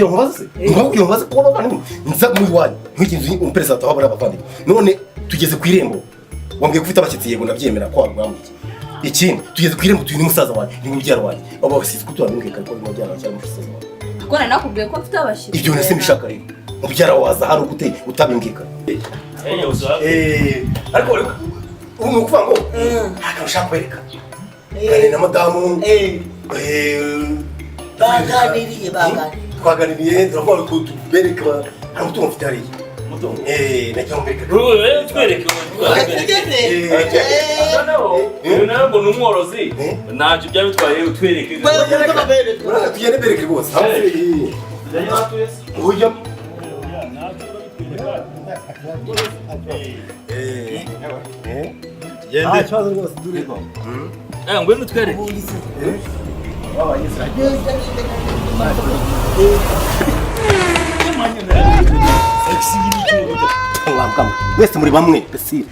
Kugira ngo nkubaze se? Ngombwa kugira ngo nkubaze ko abavandimwe nza mu iwanyu nk'iki nzu umperezida aho bari abavandimwe. None tugeze ku irembo, wambwiye ko ufite abashyitsi. Yego, ndabyemera ko wabwambwiye. Ikindi, tugeze ku irembo, tuyu ni musaza wanjye, ni mubyara wanjye. Abo basize ko turabimubwiye kare ko ari mubyara wanjye cyangwa musaza wanjye. Kuko nari nakubwiye ko mfite abashyitsi. Ibyo nese mbishaka rero, mubyara waza hari gute utabimbwiye kare? Ariko ubu ni ukuvuga ngo nta kantu ushaka kwereka ganira na madamu. Baganiriye, baganiriye. Twaganiriye, turavuga ngo tubereke hari umutungo mfite hariya. Umutungo? Nagira ngo mbereke. Twereke. Tugeze. Noneho uyu nawe ngo ni umworozi. Ntacyo byaba bitwaye, utwereke. Urabona, tugende bereke rwose. Ujya Gende. Kibazo rwose dore. Ngwino utwereke. Mwabwamwe mwese muri bamwe besire.